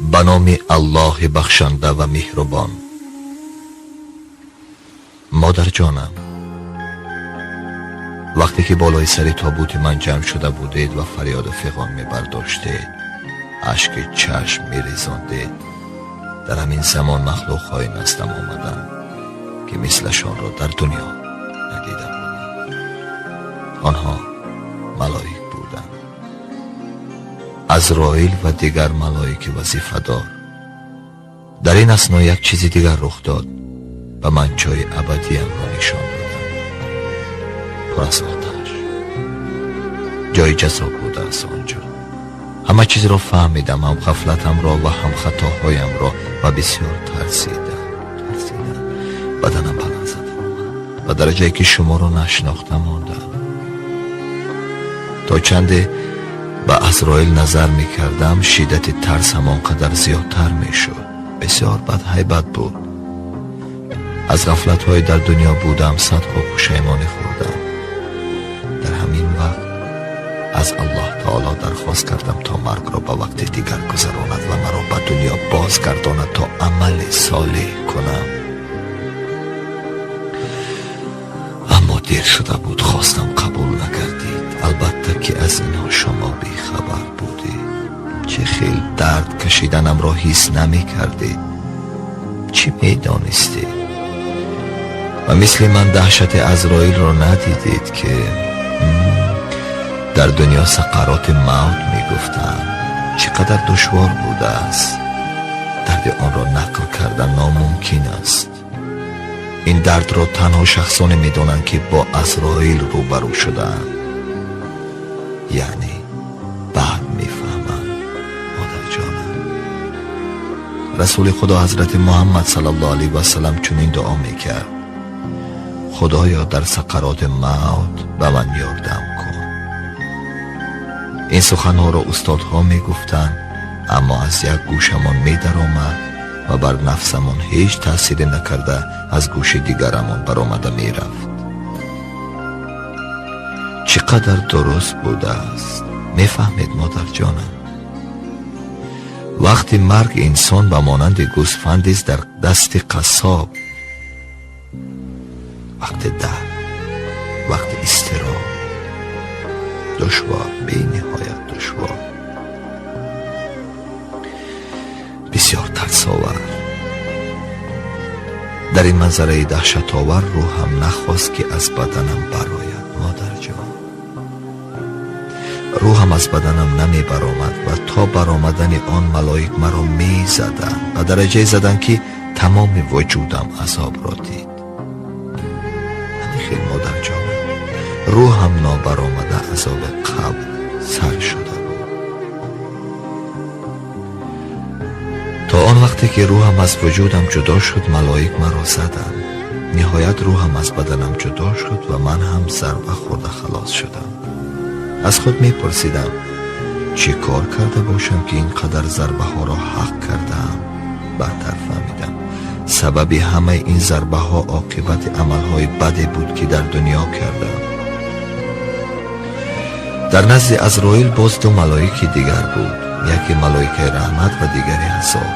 Ба номи Аллоҳи бахшанда ва меҳрубон. Модарҷонам, вақте ки болои сари тобути ман ҷамъ шуда будед ва фарёду фиғон мебардоштед, ашки чашм мерезондед, дар ҳамин замон махлуқҳои наздам омаданд, ки мислашонро дар дунё надида будам. Онҳо малоик буданд, Азроил ва дигар малоики вазифадор. Дар ин асно як чизи дигар рух дод. Ба ман ҷои абадиямро нишон доданд, пур аз оташ, ҷои ҷазо будааст он ҷо. Ҳама чизро фаҳмидам, ҳам ғафлатамро ва ҳам хатоҳоямро, ва бисёр тарсидам, тарсидам. Баданам ба ларза даромад ба дараҷае, ки шуморо нашинохта мондам. То чанде ба Азроил назар мекардам, шиддати тарс ҳамон қадар зиёдтар мешуд. Бисёр бадҳайбат буд. Аз ғафлатҳои дар дунё будам садҳо пушаймонӣ хӯрдам. Дар ҳамин вақт аз Аллоҳ таоло дархост кардам, то маргро ба вақти дигар гузаронад ва маро ба дунё бозгардонад, то амали солеҳ кунам. Аммо дер шуда буд. Хостам, қабул нагардид. Албатта, ки аз инҳо шумо бехабар будед. Чӣ хел дард кашиданамро ҳис намекардед, чӣ медонистед? Ва мисли ман даҳшати Азроилро надидед, ки дар дунё сақароти мавт мегуфтанд. Чӣ қадар душвор будааст, дарди онро нақл кардан номумкин аст. Ин дардро танҳо шахсоне медонанд, ки бо Азроил рӯбарӯ шудаанд, яъне баъд мефаҳманд. Модарҷонам, Расули Худо ҳазрати Муҳаммад саллаллоҳу алайҳи васалам чунин дуо мекард: «Худоё, дар сақароти мавт ба ман ёрдам кун». Ин суханҳоро устодҳо мегуфтанд, аммо аз як гӯшамон медаромад ва бар нафсамон ҳеҷ таъсире накарда, аз гӯши дигарамон баромада мерафт. Чӣ қадар дуруст будааст! Мефаҳмед, модарҷонам, вақти марг инсон ба монанди гӯсфандест дар дасти қассоб. Вақти дард, вақти изтироб, душвор, бениҳоят душвор, бисёр тарсовар. Дар ин манзараи даҳшатовар рӯҳам нахост, ки аз баданам барояд. Модарҷон, рӯҳам аз баданам намебаромад ва то баромадани он малоик маро мезаданд, ба дараҷае заданд, ки тамоми вуҷудам азобро дид. Ҳамин хел, модарҷонам, рӯҳам нобаромада азоби қабр сар шуда буд. То он вақте ки рӯҳам аз вуҷудам ҷудо шуд, малоик маро заданд. Ниҳоят рӯҳам аз баданам ҷудо шуд ва ман ҳам зарба хӯрда халос шудам. Аз худ мепурсидам, чӣ кор карда бошам, ки ин қадар зарбаҳоро ҳақ кардаам? Баъдтар фаҳмидам, сабаби ҳамаи ин зарбаҳо оқибати амалҳои баде буд, ки дар дунё кардам. Дар назди Азроил боз ду малоики дигар буд: яке малоикаи раҳмат ва дигаре азоб.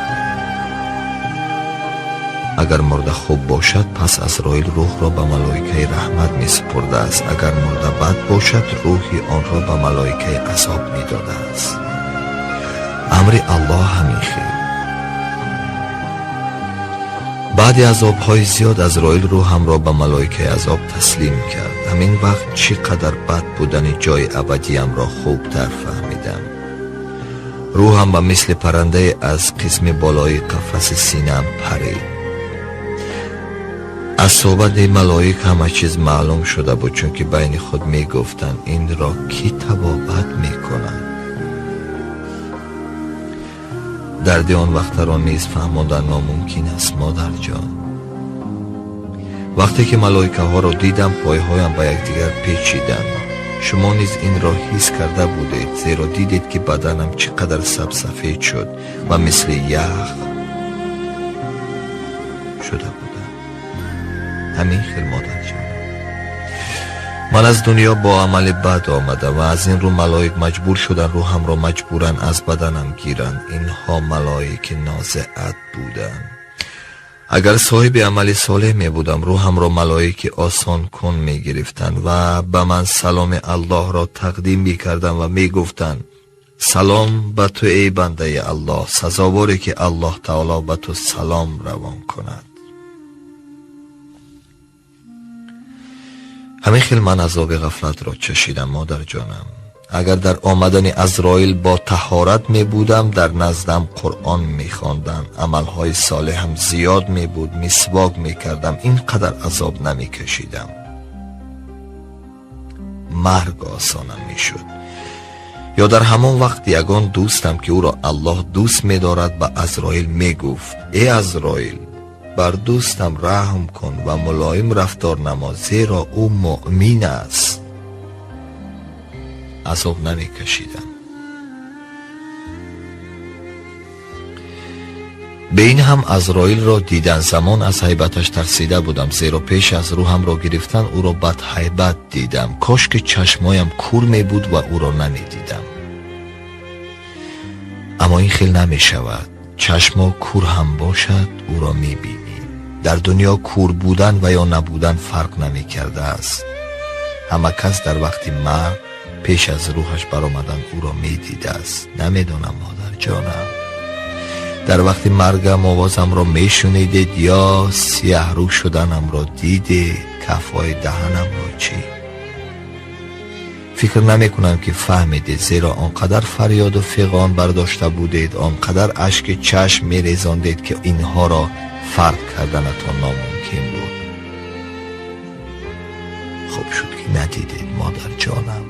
Агар мурда хуб бошад, пас Азроил рӯҳро ба малоикаи раҳмат месупурдааст. Агар мурда бад бошад, рӯҳи онро ба малоикаи азоб медодааст. Амри Аллоҳ ҳамин хел. Баъди азобҳои зиёд Азроил рӯҳамро ба малоикаи азоб таслим кард. Ҳамин вақт чӣ қадар бад будани ҷои абадиямро хубтар фаҳмидам. Рӯҳам ба мисли паррандае аз қисми болои қафаси синаам парид. Аз суҳбати малоик ҳама чиз маълум шуда буд, чунки байни худ мегуфтанд: «Инро кӣ табобат мекунад?» Дарди он вақтаро низ фаҳмондан номумкин аст, модарҷон. Вақте ки малоикаҳоро дидам, пойҳоям ба якдигар печиданд. Шумо низ инро ҳис карда будед, зеро дидед, ки баданам чӣ қадар сабсафед шуд ва мисли ях шуда будам. Ҳамин хел, модарҷон. Ман аз дунё бо амали бад омадам ва аз ин рӯ малоик маҷбур шуданд рӯҳамро маҷбуран аз баданам гиранд. Инҳо малоики нозиат буданд. Агар соҳиби амали солеҳ мебудам, рӯҳамро малоики осонкун мегирифтанд ва ба ман саломи Аллоҳро тақдим мекарданд ва мегуфтанд: салом ба ту, эй бандаи Аллоҳ, сазоворе ки Аллоҳ таоло ба ту салом равон кунад. Ҳамин хел ман азоби ғафлатро чашидам, модарҷонам. Агар дар омадани Азроил бо таҳорат мебудам, дар наздам Қуръон мехондам, амалҳои солеҳам зиёд мебуд, мисвок мекардам, ин қадар азоб намекашидам. Марг осонам мешуд. Ё дар ҳамон вақт ягон дӯстам, ки ӯро Аллоҳ дӯст медорад, ба Азроил мегуфт: эй Азроил, бар дӯстам раҳм кун ва мулоим рафтор намо, зеро ӯ муъмин аст. Азоб намекашидам. Бе ин ҳам Азроилро дидан замон аз ҳайбаташ тарсида будам, зеро пеш аз рӯҳамро гирифтан ӯро бадҳайбат дидам. Кош ки чашмоям кур мебуд ва ӯро намедидам. Аммо ин хел намешавад. Чашмо кур ҳам бошад, ӯро мебинӣ. Дар дунё кур будан ва ё набудан фарқ намекардааст. Ҳама кас дар вақти марг пеш аз рӯҳаш баромадан ӯро медидааст. Намедонам, модарҷонам, дар вақти маргам овозамро мешунидед ё сиёҳрӯ шуданамро дидед, кафҳои даҳанамро чӣ? Фикр намекунам ки фаҳмидед, зеро он қадар фарёду фиғон бардошта будед, он қадар ашки чашм мерезондед, ки инҳоро фарқ карданатон номумкин буд. Хуб шуд ки надидед, модарҷонам.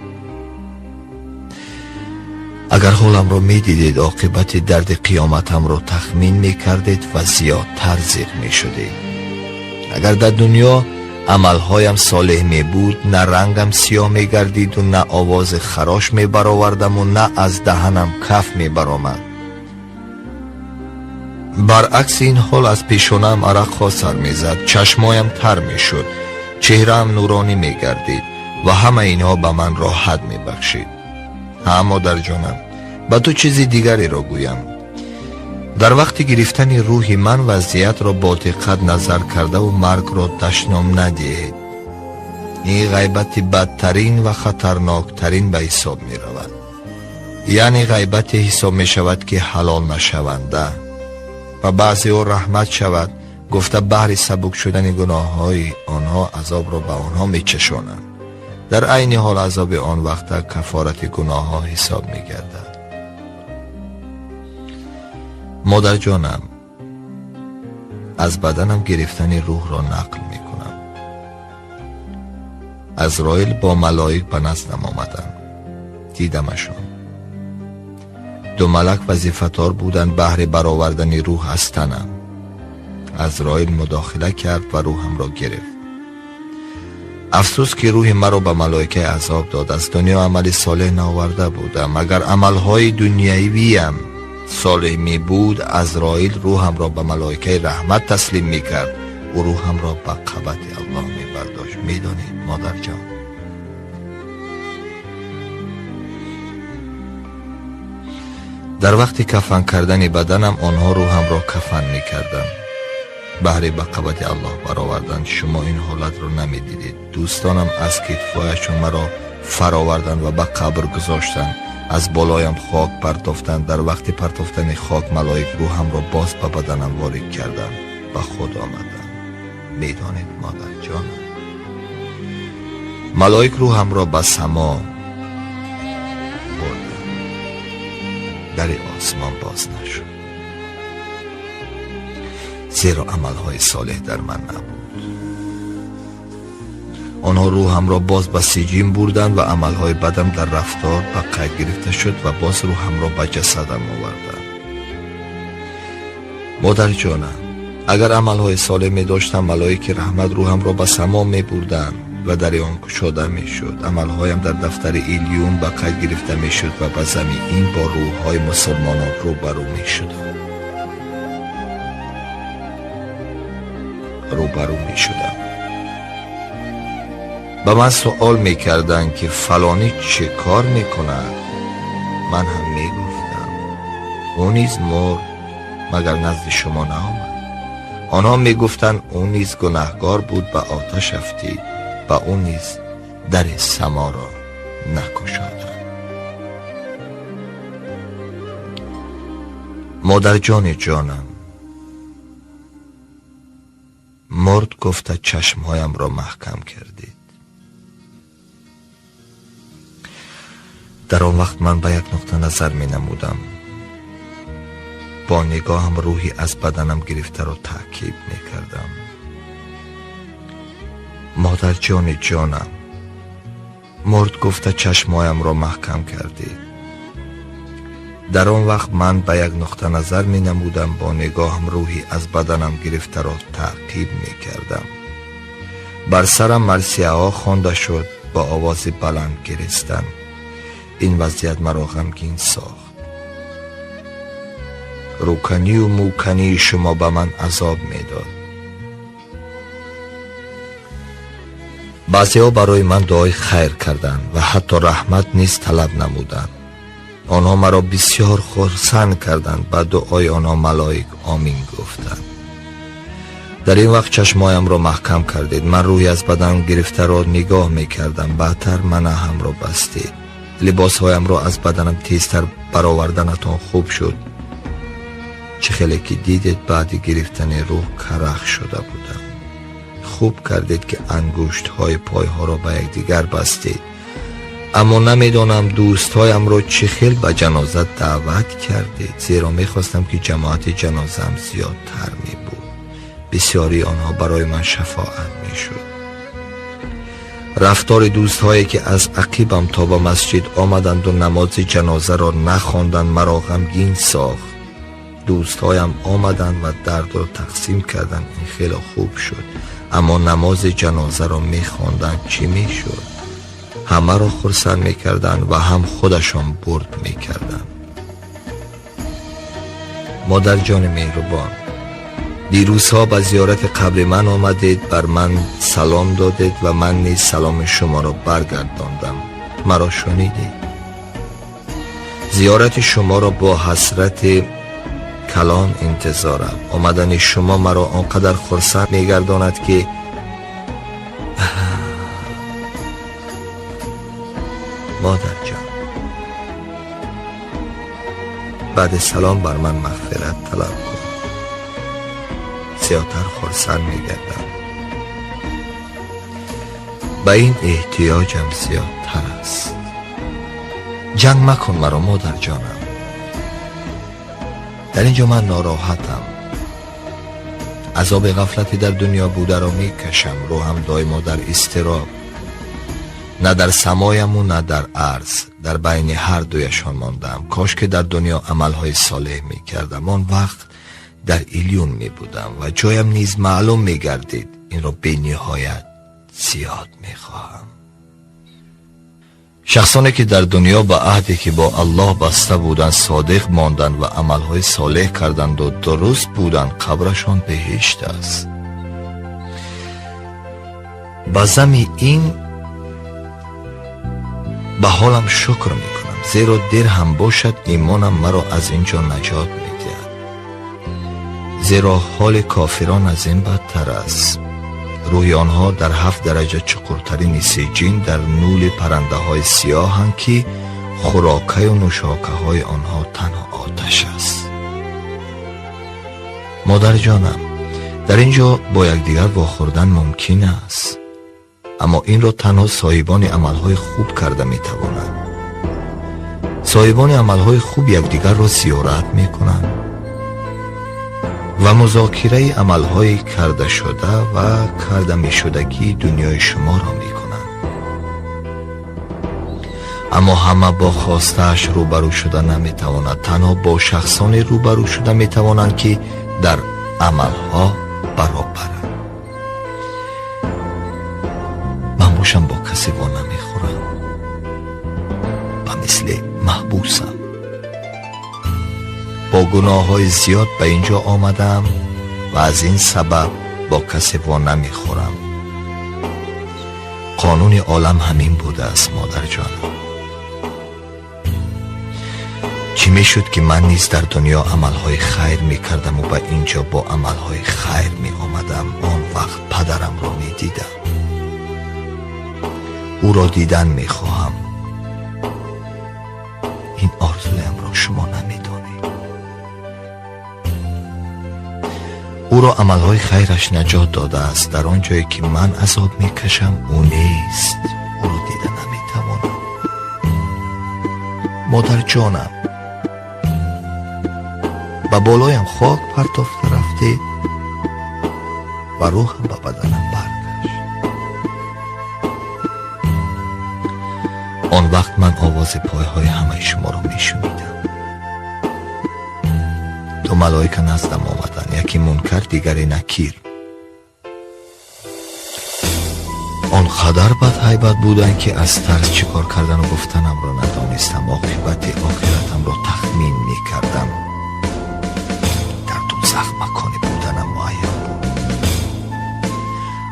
Агар ҳоламро медидед, оқибати дарди қиёматамро тахмин мекардед ва зиёдтар зиқ мешудед. Агар дар дунё амалҳоям солеҳ мебуд, на рангам сиёҳ мегардиду, на овози харош мебаровардаму, на аз даҳанам каф мебаромад. Баръакси ин ҳол аз пешонаам арақҳо сар мезад, чашмоям тар мешуд, чеҳраам нуронӣ мегардид ва ҳама инҳо ба ман роҳат мебахшид. Ҳа, модарҷонам, ба ту чизи дигареро гӯям. Дар вақти гирифтани рӯҳи ман вазъиятро бо диққат назар кардаву маргро дашном надиҳед. Ин ғайбати бадтарин ва хатарноктарин ба ҳисоб меравад. Яъне ғайбате ҳисоб мешавад, ки ҳалол нашаванда ва баъзеҳо раҳмат шавад гуфта баҳри сабук шудани гуноҳҳои онҳо азобро ба онҳо мечашонанд. Дар айни ҳол азоби он вақта кафорати гуноҳҳо ҳисоб мегардад. Модарҷонам, аз баданам гирифтани рӯҳро нақл мекунам. Азроил бо малоик ба наздам омаданд. Дидамашон. Ду малак вазифатор буданд баҳри баровардани рӯҳ аз танам. Азроил мудохила кард ва рӯҳамро гирифт. Афсӯс ки рӯҳи маро ба малоикаи азоб дод. Аз дунё амали солеҳ наоварда будам. Агар амалҳои дунявиям солеҳ мебуд, Азроил рӯҳамро ба малоикаи раҳмат таслим мекард. Ӯ рӯҳамро ба қабати Аллоҳ мебардошт. Медонед, модарҷон, дар вақти кафан кардани баданам онҳо рӯҳамро кафан мекарданд. Баҳри ба қабати Аллоҳ баровардан. Шумо ин ҳолатро намедидед. Дӯстонам аз китфҳояшон маро фароварданд ва ба қабр гузоштанд. Аз болоям хок партофтанд. Дар вақти партофтани хок малоик рӯҳамро боз ба баданам ворид карданд. Ба худ омадам. Медонед, модарҷонам, малоик рӯҳамро ба само бурданд. Дари осмон боз нашуд, зеро амалҳои солеҳ дар ман набуд. Онҳо рӯҳамро боз ба сиҷин бурданд ва амалҳои бадам дар рафтор ба қайд гирифта шуд ва боз рӯҳамро ба ҷасадам оварданд. Модарҷонам, агар амалҳои солеҳ медоштам, малоики раҳмат рӯҳамро ба само мебурданд ва дари он кушода мешуд. Амалҳоям дар дафтари Илюн ба қайд гирифта мешуд ва ба замин бо рӯҳҳои мусулмонон рӯбарӯ мешудам. Ба ман суол мекарданд, ки фалонӣ чӣ кор мекунад. Ман ҳам мегуфтам: ӯ низ мурд, магар назди шумо наомад? Онҳо мегуфтанд: ӯ низ гунаҳкор буд, ба оташ афтид ва ӯ низ дари саморо накушоданд. Модарҷони ҷонам, мурд гуфта чашмҳоямро маҳкам кардед. Дар он вақт ман ба як нуқта назар менамудам. Бо нигоҳам рӯҳи аз баданам гирифтаро таъқиб мекардам. Модарҷони ҷонам, мурд гуфта чашмҳоямро маҳкам кардед. Дар он вақт ман ба як нуқта назар менамудам, бо нигоҳам рӯҳи аз баданам гирифтаро таъқиб мекардам. Бар сарам марсияҳо хонда шуд, бо овози баланд гиристам. Ин вазъият маро ғамгин сохт. Рӯканию мӯкании шумо ба ман азоб медод. Баъзеҳо барои ман дуои хайр карданд ва ҳатто раҳмат низ талаб намуданд. Онҳо маро бисёр хурсанд карданд, ба дуои онҳо малоик омин гуфтанд. Дар ин вақт чашмҳоямро маҳкам кардед. Ман рӯҳи аз бадан гирифтаро нигоҳ мекардам. Баъдтар манаҳамро бастед. Либосҳоямро аз баданам тезтар бароварданатон хуб шуд. Чӣ хеле ки дидед, баъди гирифтани рӯҳ карах шуда будам. Хуб кардед, ки ангуштҳои пойҳоро ба якдигар бастед. Аммо намедонам дӯстҳоямро чӣ хел ба ҷаноза даъват кардед, зеро мехостам, ки ҷамоати ҷанозаам зиёдтар мебуд. Бисёрии онҳо барои ман шафоат мешуд. Рафтори дӯстҳое, ки аз ақибам то ба масҷид омаданду намози ҷанозаро нахонданд, маро ғамгин сохт. Дӯстҳоям омаданд ва дардро тақсим карданд. Ин хеле хуб шуд. Аммо намози ҷанозаро мехонданд, чӣ мешуд? Ҳамаро хурсанд мекарданд ва ҳам худашон бурд мекарданд. Модарҷони меҳрубон, дирӯзҳо ба зиёрати қабри ман омадед, бар ман салом додед ва ман низ саломи шуморо баргардондам. Маро шунидед. Зиёрати шуморо бо ҳасрати калон интизорам. Омадани шумо маро он қадар хурсанд мегардонад, ки модарҷон, баъди салом бар ман мағфират талаб кун. Зиёдтар хурсанд мегардам. Ба ин эҳтиёҷам зиёдтар аст. Ҷанг макун маро, модарҷонам. Дар ин ҷо ман нороҳатам. Азоби ғафлати дар дунё бударо мекашам. Рӯҳам доимо дар изтироб. На дар самояму на дар арз, дар байни ҳар дуяшон мондаам. Кош ки дар дунё амалҳои солеҳ мекардам. Он вақт дар Илюн мебудам ва ҷоям низ маълум мегардид. Инро бениҳоят зиёд мехоҳам. Шахсоне ки дар дунё ба аҳде ки бо Аллоҳ баста буданд содиқ монданд ва амалҳои солеҳ карданду дуруст буданд, қабрашон беҳишт аст. Ба зами ин ба ҳолам шукр мекунам, зеро дер ҳам бошад, имонам маро аз ин ҷо наҷот медиҳад. Зеро ҳоли кофирон аз ин бадтар аст. Рӯҳи онҳо дар 7 дараҷа чуқуртарини сиҷин дар нули паррандаҳои сиёҳанд, ки хӯрокаю нӯшокаҳои онҳо танҳо оташ аст. Модарҷонам, дар ин ҷо бо якдигар вохӯрдан мумкин аст, аммо инро танҳо соҳибони амалҳои хуб карда метавонанд. Соҳибони амалҳои хуб якдигарро зиёрат мекунанд ва музокираи амалҳои кардашуда ва карда мешудагии дунёи шуморо мекунанд. Аммо ҳама бо хостааш рӯбарӯ шуда наметавонад. Танҳо бо шахсоне рӯбарӯ шуда метавонанд, ки дар амалҳо баробаранд. Ман бошам бо касе во намехӯрам, ба мисли маҳбусам. Бо гуноҳҳои зиёд ба ин ҷо омадам ва аз ин сабаб бо касе во намехӯрам. Қонуни олам ҳамин будааст, модарҷонам. Чӣ мешуд, ки ман низ дар дунё амалҳои хайр мекардаму ба ин ҷо бо амалҳои хайр меомадам. Он вақт падарамро медидам. Ӯро дидан мехоҳам. Ин орзуямро шумо намедонед. Ӯро амалҳои хайраш наҷот додааст. Дар он ҷое ки ман азоб мекашам, ӯ нест. Ӯро дида наметавонам. Модарҷонам, ба болоям хок партофта рафтед ва рӯҳам ба баданам баргашт. Он вақт ман овози пойҳои ҳамаи шуморо мешунидам. Ду малоика наздам омаданд, яке Мункар, дигаре Накир. Он қадар бадҳайбат буданд, ки аз тарс чӣ кор кардану гуфтанамро надонистам. Оқибати охиратамро тахмин мекардам. Дар дӯзах макони буданам муайян буд.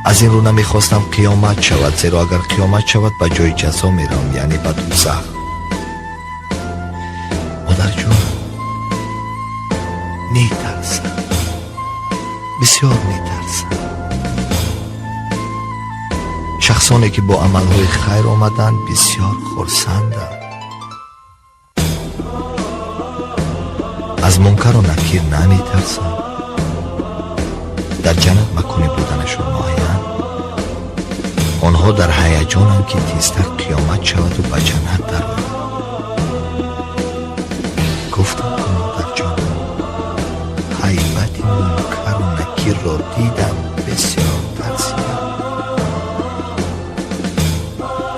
Аз ин рӯ намехостам қиёмат шавад, зеро агар қиёмат шавад, ба ҷои ҷазо меравам, яъне ба дӯзах. Модарҷон, метарсам, бисёр метарсам. Шахсоне ки бо амалҳои хайр омаданд, бисёр хурсанданд. Аз Мункару Накир наметарсанд. Дар ҷаннат макони буданашон муайян. Онҳо дар ҳаяҷонанд, ки тезтар қиёмат шаваду ба ҷаннат дароянд. Гуфтам ки модарҷонам, ҳайбати Мункару Накирро дидам, бисёр тарсидам.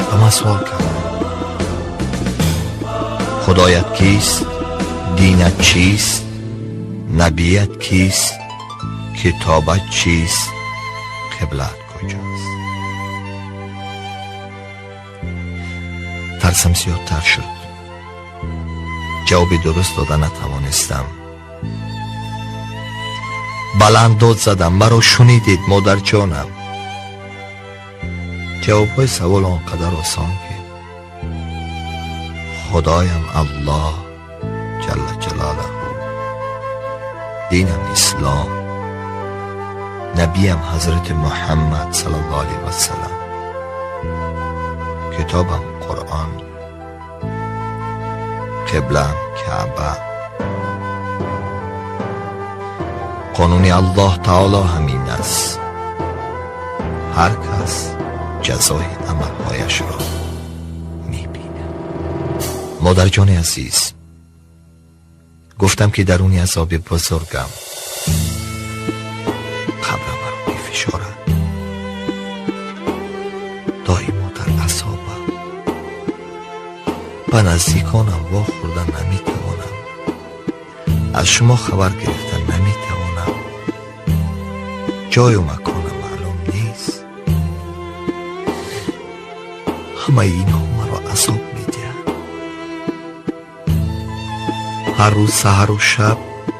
Ба ман суол карданд: Худоят кист? Динат чист? Набият кист? Китобат чист? Қиблаат куҷост? Тарсам зиёдтар шуд. Ҷавоби дуруст дода натавонистам. Баланд дод задам: маро шунидед, модарҷонам? Ҷавобҳои савол он қадар осон, ки Худоям Аллоҳ ҷалла ҷалолаҳу, динам Ислом, набиям Ҳазрати Муҳаммад саллаллоҳу алайҳи васалам, китобам Қуръон, қиблаам Каъба. Қонуни Аллоҳ таоло ҳамин аст. Ҳар кас ҷазои амалҳояшро мебинад. Модарҷони азиз, гуфтам, ки даруни азоби бузургам, қабрам маро мефишорад. Доимо дар азобам. Ба наздиконам вохӯрда наметавонам. Аз шумо хабар гирифта наметавонам. Ҷою маконам маълум нест. Ҳамаи инҳо маро азоб медиҳад. Ҳар рӯз саҳару шаб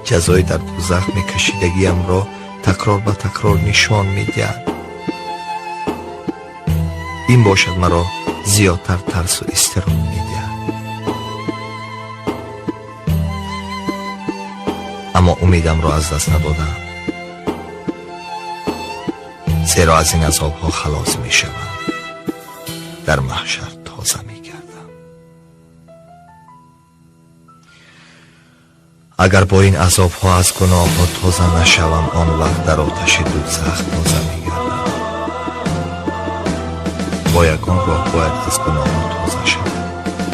ҷазои дар дӯзах мекашидагиамро такрор ба такрор нишон медиҳад. Ин бошад маро зиёдтар тарсу изтироб медиҳад. Аммо умедамро аз даст надодам, зеро аз ин азобҳо халос мешавам. Дар маҳшар тоза мегардам. Агар бо ин азобҳо аз гуноҳҳо тоза нашавам, он вақт дар оташи дӯзах тоза мегардам. Бо ягон роҳ бояд аз гуноҳҳо тоза шавам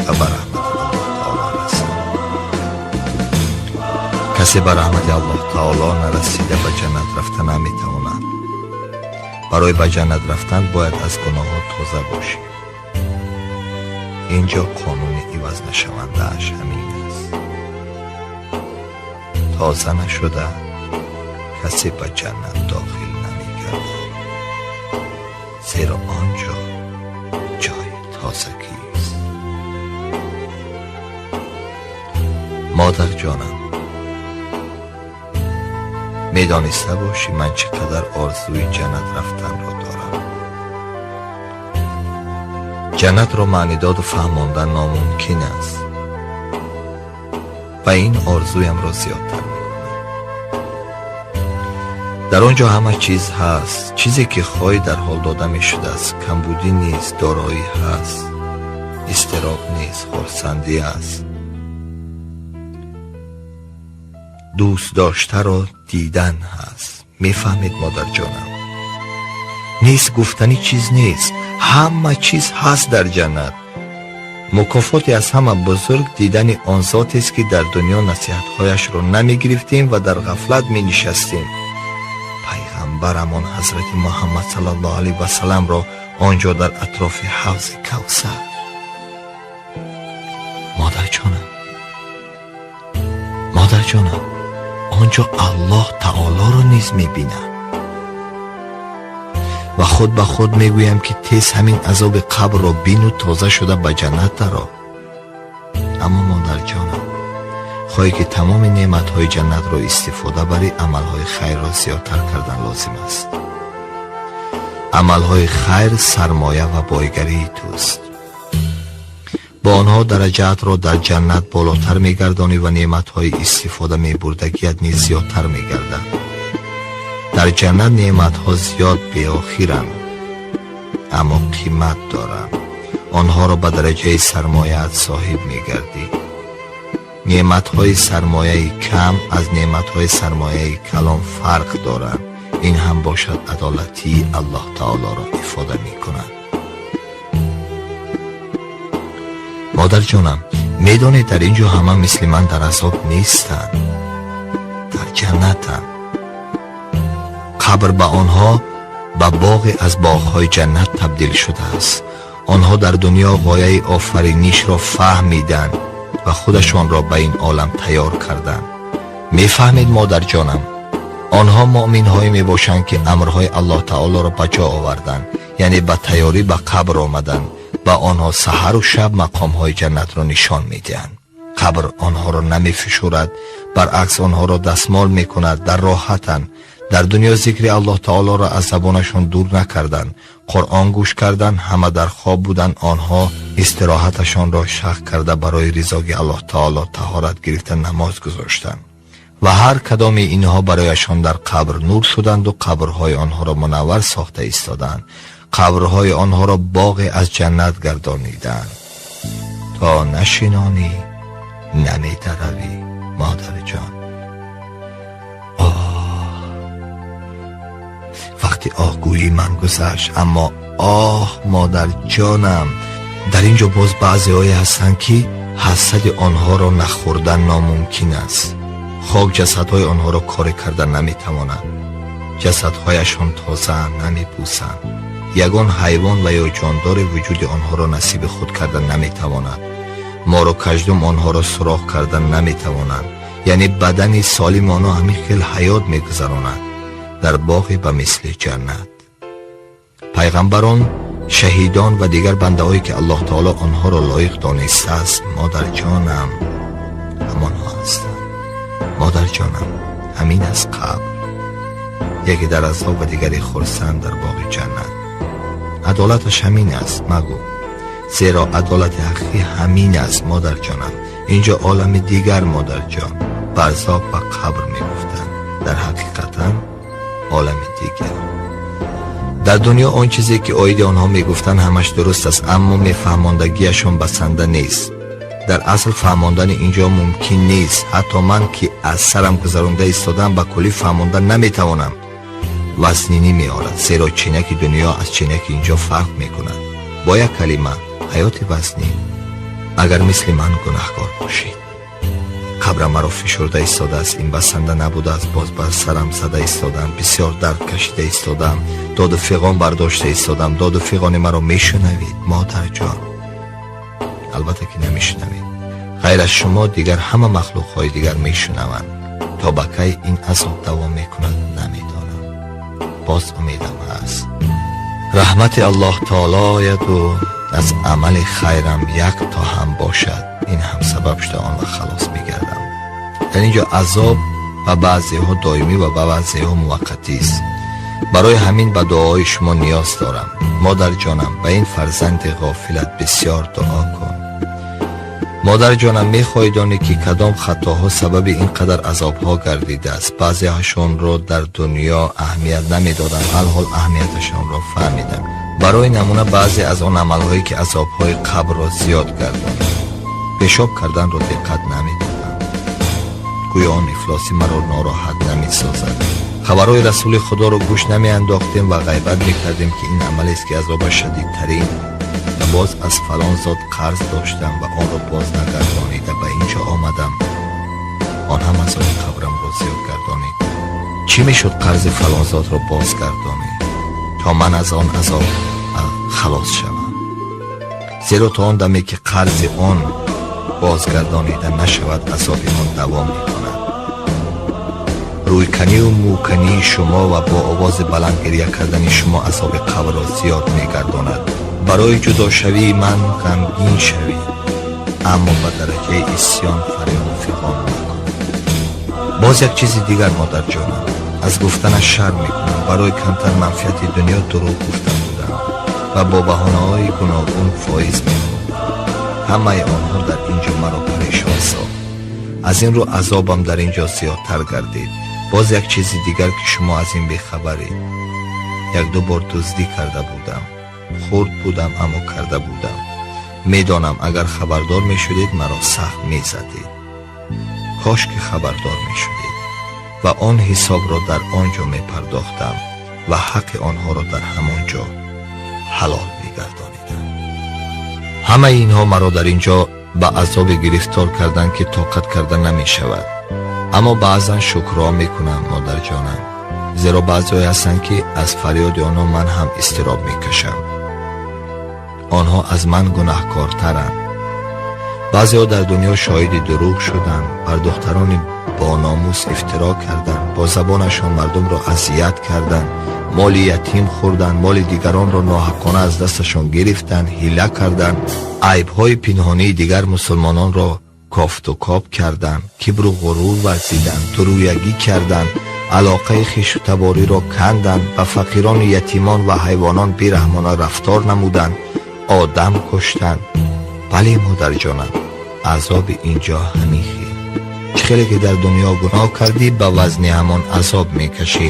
ва ба раҳмати Аллоҳ таоло расам. Касе ба раҳмати Аллоҳ таоло нарасида ба ҷаннат рафта наметавонад. Барои ба ҷаннат рафтан бояд аз гуноҳҳо тоза бошӣ. Ин ҷо қонуни ивазнашавандааш ҳамин аст. Тоза нашуда касе ба ҷаннат дохил намегардад, зеро он ҷо ҷои тозагист. Модарҷонам, медониста бошӣ, ман чӣ қадар орзуи ҷаннат рафтанро дорам. Ҷаннатро маънидоду фаҳмондан номумкин аст ва ин орзуямро зиёдтар мекунад. Дар он ҷо ҳама чиз ҳаст, чизе ки хоҳӣ дар ҳол дода мешудааст. Камбудӣ нест, дороӣ ҳаст, изтироб нест, хурсандӣ аст. Дӯст доштаро дидан ҳаст. Мефаҳмед, модарҷонам, нест гуфтани чиз нест, ҳама чиз ҳаст дар ҷаннат. Мукофоте аз ҳама бузург дидани он зотест, ки дар дунё насиҳатҳояшро намегирифтем ва дар ғафлат менишастем. Пайғамбарамон ҳазрати Муҳаммад саллаллоҳу алайҳи васалламро он ҷо дар атрофи ҳавзи Кавсар. Модарҷонам, модарҷонам, он ҷо Аллоҳ таолоро низ мебинам ва худ ба худ мегӯям, ки тез ҳамин азоби қабрро бину, тоза шуда ба ҷаннат даро. Аммо, модарҷонам, хоҳӣ ки тамоми неъматҳои ҷаннатро истифода барӣ, амалҳои хайрро зиёдтар кардан лозим аст. Амалҳои хайр сармоя ва бойгарии туст. Бо онҳо дараҷаатро дар ҷаннат болотар мегардонӣ ва неъматҳои истифода мебурдагият низ зиёдтар мегардад. Дар ҷаннат неъматҳо зиёд беохиранд, аммо қимат доранд. Онҳоро ба дараҷаи сармояат соҳиб мегардӣ. Неъматҳои сармояи кам аз неъматҳои сармояи калон фарқ доранд. Ин ҳам бошад адолатии Аллоҳ таолоро ифода мекунад. Модарҷонам, медонед, дар ин ҷо ҳама мисли ман дар азоб нестанд, дар ҷаннатанд. Қабр ба онҳо ба боғе аз боғҳои ҷаннат табдил шудааст. Онҳо дар дунё ғояи офаринишро фаҳмиданд ва худашонро ба ин олам тайёр карданд. Мефаҳмед, модарҷонам, онҳо муъминҳое мебошанд, ки амрҳои Аллоҳ таолоро ба ҷо оварданд, яъне ба тайёрӣ ба қабр омаданд. Ба онҳо саҳару шаб мақомҳои ҷаннатро нишон медиҳанд. Қабр онҳоро намефишурад, баръакс онҳоро дастмол мекунад, дар роҳатанд. Дар дунё зикри Аллоҳ таолоро аз забонашон дур накарданд, Қуръон гӯш карданд, ҳама дар хоб буданд. Онҳо истироҳаташонро шах карда барои ризои Аллоҳ таоло таҳорат гирифта намоз гузоштанд ва ҳар кадоми инҳо барояшон дар қабр нур шуданду қабрҳои онҳоро мунаввар сохта истоданд, қабрҳои онҳоро боғе аз ҷаннат гардониданд. То нашинонӣ намедаравӣ, модарҷон. Оҳ, вақти оҳгӯии ман гузашт, аммо оҳ, модарҷонам, дар ин ҷо боз баъзеҳое ҳастанд, ки ҳасади онҳоро нахӯрдан номумкин аст. Хок ҷасадҳои онҳоро коре карда наметавонад. Ҷасадҳояшон тозаанд, намепӯсанд. Ягон ҳайвон ва ё ҷондори вуҷуди онҳоро насиби худ карда наметавонад. Мору каждум онҳоро суроғ карда наметавонанд. Яъне бадани солими онҳо ҳамин хел ҳаёт мегузаронад дар боғе ба мисли ҷаннат. Пайғамбарон, шаҳидон ва дигар бандаҳое, ки Аллоҳ таоло онҳоро лоиқ донистааст, модарҷонам, ҳамонҳо ҳастанд. Модарҷонам, ҳамин аст қабр. Яке дар азоб ва дигаре хурсанд дар боғи ҷаннат. Адолаташ ҳамин аст, магӯ, зеро адолати ҳақиқӣ ҳамин аст, модарҷонам. Инҷо олами дигар, модарҷон, барзох ва қабр мегуфтанд, дар ҳақиқатан олами дигар. Дар дунё он чизе ки оиди онҳо мегуфтанд, ҳамаш дуруст аст, аммо мефаҳмондагиашон басанда нест. Дар асл фаҳмондани инҷо мумкин нест. Ҳатто ман, ки аз сарам гузаронда истодам, ба куллӣ фаҳмонда наметавонам. Вазнинӣ меорад, зеро чинаки дунё аз чинаки инҷо фарқ мекунад. Бо як калима, ҳаёти вазнин. Агар мисли ман гунаҳкор бошед, қабрам маро фишурда истодааст. Ин басанда набудааст, боз ба сарам зада истодам, бисёр дард кашида истодам, доду фиғон бардошта истодам. Доду фиғони маро мешунавед, модарҷон? Албатта ки намешунавед. Ғайр аз шумо дигар ҳама махлуқҳои дигар мешунаванд. То ба кай ин азоб давом мекунад, намедонам. Боз умедам ҳаст, раҳмати Аллоҳ таоло ояду аз амали хайрам як то ҳам бошад, ин ҳам сабаб шуда он вақт халос мегардам. Дар ин ҷо азоб ба баъзеҳо доимӣ ва ба баъзеҳо муваққатист. Барои ҳамин ба дуои шумо ниёз дорам. Модарҷонам, ба ин фарзанди ғофилат бисёр дуо кун. Модарҷонам, мехоҳӣ донӣ, ки кадом хатоҳо сабаби ин қадар азобҳо гардидааст? Баъзеҳашонро дар дунё аҳамият намедодам, алҳол аҳамияташонро фаҳмидам. Барои намуна, баъзе аз он амалҳое, ки азобҳои қабрро зиёд гардонид. Пешоб карданро диққат намедодам, гӯё он ифлосӣ маро нороҳат намесозад. Хабарҳои Расули Худоро гӯш намеандохтем ва ғайбат мекардем, ки ин амалест, ки азобаш шадидтарин. Ва боз аз фалон зот қарз доштам ва онро боз нагардонида ба ин ҷо омадам. Он ҳам азоби қабрамро зиёд гардонид. Чӣ мешуд, қарзи фалон зотро бозгардонӣ, то ман аз он азоб халос шавам? Зеро то он даме, ки қарзи он бозгардонида нашавад, азоби он давом мекунад. Рӯйканию мӯкании шумо ва бо овози баланд гиря кардани шумо азоби қабрро зиёд мегардонад. Барои ҷудошавии ман ғамгин шавед, аммо ба дараҷаи исьён фарёду фиғон макун. Боз як чизи дигар, модарҷонам, аз гуфтанаш шарм мекунам. Барои камтар манфиати дунё дурӯғ гуфта будам ва бо баҳонаҳои гуногун фоиз мехӯрдам. Ҳамаи онҳо дар ин ҷо маро парешон сохт. Аз ин рӯ азобам дар ин ҷо зиёдтар гардид. Боз як чизи дигар, ки шумо аз ин бехабаред. Якду бор дуздӣ карда будам. Хурд будам, аммо карда будам. Медонам, агар хабардор мешудед, маро сахт мезадед. Кош ки хабардор мешудед ва он ҳисобро дар он ҷо мепардохтам ва ҳаққи онҳоро дар ҳамон ҷо ҳалол мегардонидам. Ҳамаи инҳо маро дар ин ҷо ба азобе гирифтор карданд, ки тоқат карда намешавад. Аммо баъзан шукрҳо мекунам, модарҷонам, зеро баъзеҳое ҳастанд, ки аз фарёди онҳо ман ҳам изтироб мекашам. Онҳо аз ман гунаҳкортаранд. Баъзеҳо дар дунё шоҳиди дурӯғ шуданд, бар духтарони бономус ифтиро карданд, бо забонашон мардумро азият карданд, моли ятим хӯрданд, моли дигаронро ноҳаққона аз дасташон гирифтанд, ҳила карданд, айбҳои пинҳонии дигар мусулмононро кофту коб карданд, кибру ғурур варзиданд, дурӯягӣ карданд, алоқаи хешу табориро канданд, ба фақирону ятимон ва ҳайвонон бераҳмона рафтор намуданд, одам куштанд. Бале, модарҷонам, азоби ин ҷо ҳамин хел. Чӣ хеле ки дар дунё гуноҳ кардӣ, ба вазни ҳамон азоб мекашӣ.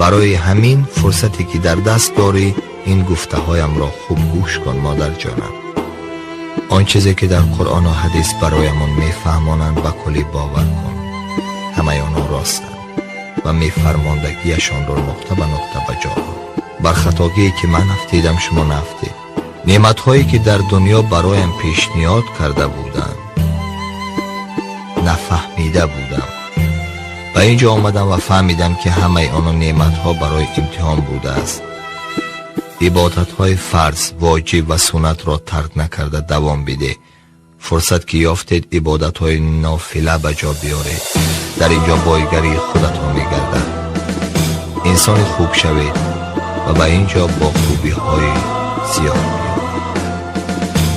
Барои ҳамин фурсате, ки дар даст дорӣ, ин гуфтаҳоямро хуб гӯш кун, модарҷонам. Он чизе, ки дар Қуръону ҳадис бароямон мефаҳмонанд, ба куллӣ бовар кун. Ҳамаи онҳо ростанд ва мефармондагиашонро нуқта ба нуқта ба ҷо ор. Бар хатогие, ки ман афтидам, шумо наафтед. Неъматҳое, ки дар дунё бароям пешниҳод карда буданд, нафаҳмида будам. Ба ин ҷо омадам ва фаҳмидам, ки ҳамаи оно неъматҳо барои имтиҳон будааст. Ибодатҳои фарз, воҷиб ва суннатро тарк накарда давом бидеҳ. Фурсат ки ёфтед, ибодатҳои нофила ба ҷо биёред. Дар ин ҷо бойгарии худатон мегардад. Инсони хуб шавед ва ба ин ҷо бо хубиҳои зиёд биёед.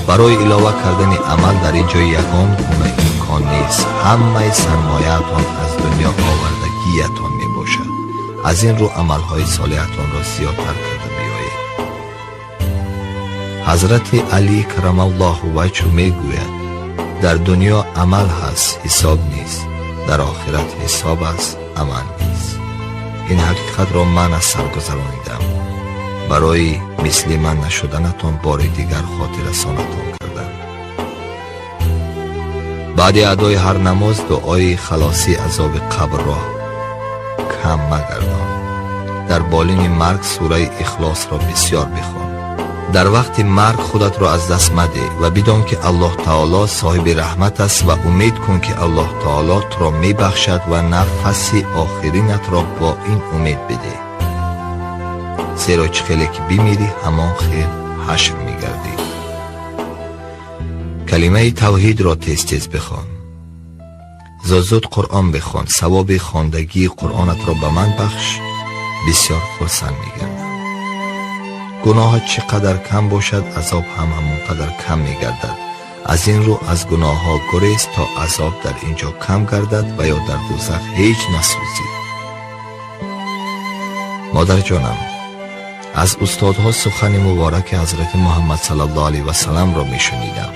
Барои илова кардани амал дар ин ҷо ягон гуна имкон нест. Ҳамаи сармояатон аз дунё овардагиятон мебошад. Аз ин рӯ амалҳои солеҳатонро зиёдтар карда биёед. Ҳазрати Алӣ карамаллоҳу ваҷҳу мегӯяд: «Дар дунё амал ҳаст, ҳисоб нест, дар охират ҳисоб аст, амал нест». Ин ҳақиқатро ман аз сар гузаронидам. Барои мисли ман нашуданатон бори дигар хотиррасонатон кардам. Баъди адои ҳар намоз дуои халосии азоби қабрро кам магардон. Дар болини марг сураи Ихлосро бисёр бихон. Дар вақти марг худатро аз даст мадеҳ ва бидон, ки Аллоҳ Таоло соҳиби раҳмат аст, ва умед кун, ки Аллоҳ Таоло туро мебахшад ва нафаси охиринатро бо ин умед бидеҳ, зеро чӣ хеле ки бимирӣ, ҳамон хел ҳашр мегардӣ. Калимаи тавҳидро тез тез бихон. Зуд зуд Қуръон бихон. Савоби хондагии Қуръонатро ба ман бахш, бисёр хурсанд мегардам. Гуноҳат чӣ қадар кам бошад, азоб ҳам ҳамон қадар кам мегардад. Аз ин рӯ аз гуноҳҳо гурез, то азоб дар ин ҷо кам гардад ва ё дар дӯзах ҳеҷ насӯзӣ. Модарҷонам, аз устодҳо сухани мубораки ҳазрати Муҳаммад саллаллоҳу алайҳи васалламро мешунидам: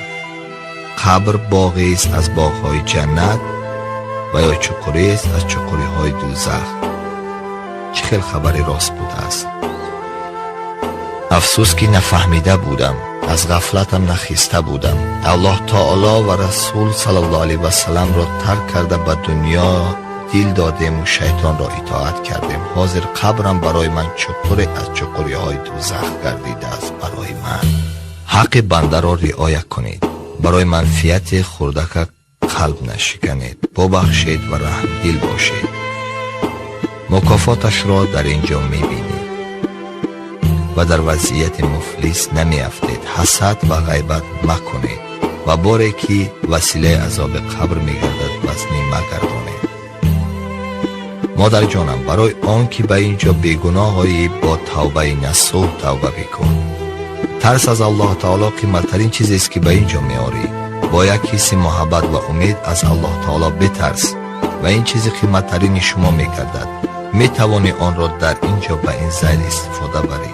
қабр боғест аз боғҳои ҷаннат ва ё чуқурест аз чуқуриҳои дӯзах. Чӣ хел хабари рост будааст! Афсӯс, ки нафаҳмида будам, аз ғафлатам нахиста будам. Аллоҳ таоло ва Расул саллаллоҳу алайҳи васалламро тарк карда, ба дунё дил додему шайтонро итоат кардем. Ҳозир қабрам барои ман чуқуре аз чуқуриҳои дӯзах гардидааст барои ман. Ҳаққи бандаро риоя кунед. Барои манфиати хурдака қалб нашиканед. Бубахшед ва раҳмдил бошед. Мукофоташро дар ин ҷо мебинед ва дар вазъияти муфлис намеафтед. Ҳасад ва ғайбат макунед ва боре ки василаи азоби қабр мегардад, вазнин магардонед. Модарҷонам, барои он ки ба ин ҷо бегуноҳ оӣ, бо тавбаи насӯҳ тавба бикун. Тарс аз Аллоҳ таоло қиматтарин чизест, ки ба ин ҷо меорӣ. Бо як ҳисси муҳаббат ва умед аз Аллоҳ таоло битарс ва ин чизи қиматтарини шумо мегардад. Метавонӣ онро дар ин ҷо ба ин зайл истифода барӣ: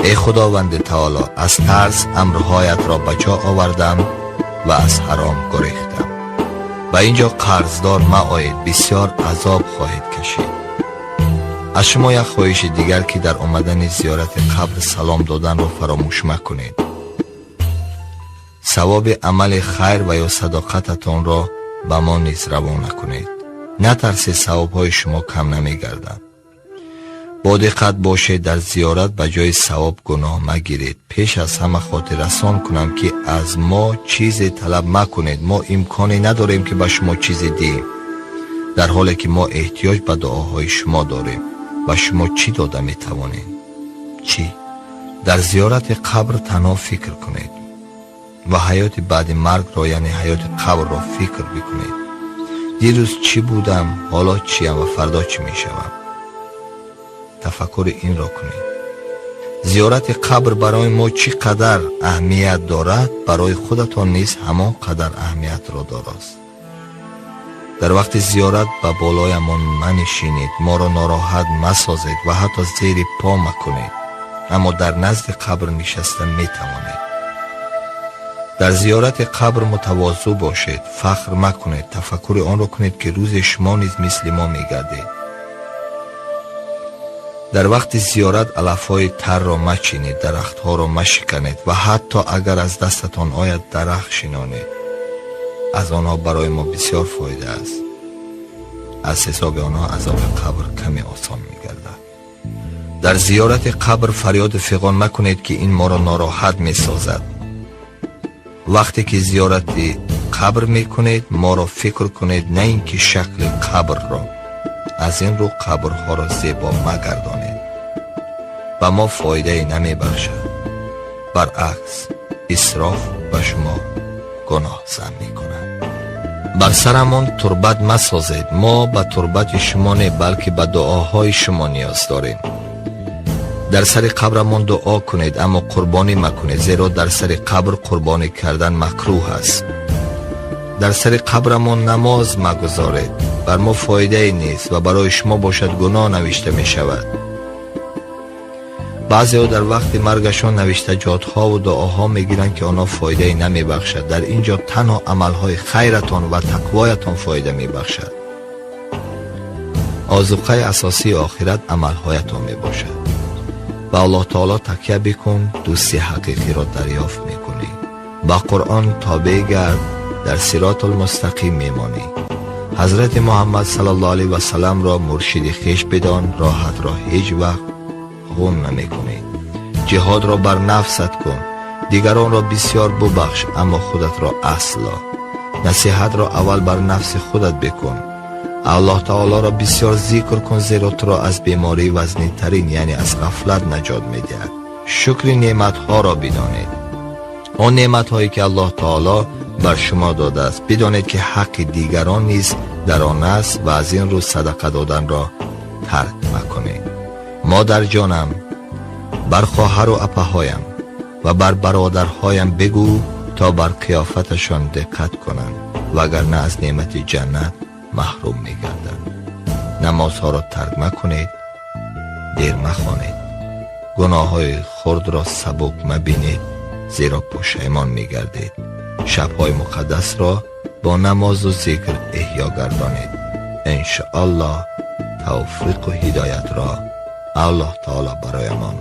эй Худованди таоло, аз тарс амрҳоятро ба ҷо овардам ва аз ҳаром гурехтам. Ба ин ҷо қарздор маоед, бисёр азоб хоҳед кашид. Аз шумо як хоҳиши дигар, ки дар омадани зиёрати қабр салом доданро фаромӯш макунед. Савоби амали хайр ва ё садоқататонро ба мо низ равона кунед. Натарсед, савобҳои шумо кам намегардад. Бо диққат бошед, дар зиёрат ба ҷои савоб гуноҳ магиред. Пеш аз ҳама хотиррасон кунам, ки аз мо чизе талаб макунед. Мо имконе надорем, ки ба шумо чизе диҳем, дар ҳоле ки мо эҳтиёҷ ба дуоҳои шумо дорем. Ба шумо чӣ дода метавонем? Чӣ? Дар зиёрати қабр танҳо фикр кунед ва ҳаёти баъди маргро, яъне ҳаёти қабрро фикр бикунед. Дирӯз чӣ будам, ҳоло чиям ва фардо чӣ мешавам? Тафаккури инро кунед. Зиёрати қабр барои мо чӣ қадар аҳамият дорад, барои худатон низ ҳамон қадар аҳамиятро дорост. Дар вақти зиёрат ба болоямон манишинед, моро нороҳат масозед ва ҳатто зери по макунед, аммо дар назди қабр нишаста метавонед. Дар зиёрати қабр мутавозӯ бошед, фахр макунед. Тафаккури онро кунед, ки рӯзе шумо низ мисли мо мегардед. Дар вақти зиёрат алафҳои тарро мачинед, дарахтҳоро машиканед ва ҳатто агар аз дастатон ояд, дарахт шинонед. Аз онҳо барои мо бисёр фоида аст. Аз ҳисоби онҳо азоби қабр каме осон мегардад. Дар зиёрати қабр фарёду фиғон макунед, ки ин моро нороҳат месозад. Вақте ки зиёрати қабр мекунед, моро фикр кунед, на ин ки шакли қабрро. Аз ин рӯ қабрҳоро зебо магардонед, ба мо фоидае намебахшад. Баръакс, исроф ба шумо гуноҳ зам мекунад. Бар сарамон турбат масозед. Мо ба турбати шумо не, балки ба дуоҳои шумо ниёз дорем. Дар сари қабрамон дуо кунед, аммо қурбонӣ макунед, зеро дар сари қабр қурбонӣ кардан макрӯҳ аст. Дар сари қабрамон намоз магузоред, бар мо фоидае нест ва барои шумо бошад гуноҳ навишта мешавад. Баъзеҳо дар вақти маргашон навиштаҷотҳову дуоҳо мегиранд, ки онҳо фоидае намебахшад. Дар ин ҷо танҳо амалҳои хайратон ва тақвоятон фоида мебахшад. Озуқаи асосии охират амалҳоятон мебошад. Ба Аллоҳ таоло такя бикун, дӯсти ҳақиқиро дарёфт мекунӣ. Ба Қуръон тобеъ гард, дар сиротулмустақим мемонӣ. Ҳазрати Муҳаммад саллаллоҳу алайҳи васалламро муршиди хеш бидон, роҳатро ҳеҷ вақт ғун намекунӣ. Ҷиҳодро бар нафсат кун. Дигаронро бисёр бубахш, аммо худатро асло. Насиҳатро аввал бар нафси худат бикун. Аллоҳ таолоро бисёр зикр кун, зеро туро аз бемории вазнинтарин, яъне аз ғафлат, наҷот медиҳад. Шукри неъматҳоро бидонед. Он неъматҳое ки Аллоҳ таоло бар шумо додааст, бидонед, ки ҳаққи дигарон низ дар он аст ва аз ин рӯ садақа доданро тарк макунед. Модарҷонам, бар хоҳару апаҳоям ва бар бародарҳоям бигӯ, то бар қиёфаташон диққат кунанд, вагарна аз неъмати ҷаннат маҳрум мегарданд. Намозҳоро тарк макунед. Дер махонед. Гуноҳҳои хурдро сабук мабинед, зеро пушаймон мегардед. Шабҳои муқаддасро бо намозу зикр эҳё гардонед. Иншоаллоҳ, тавфиқу ҳидоятро Аллоҳ таоло бароямон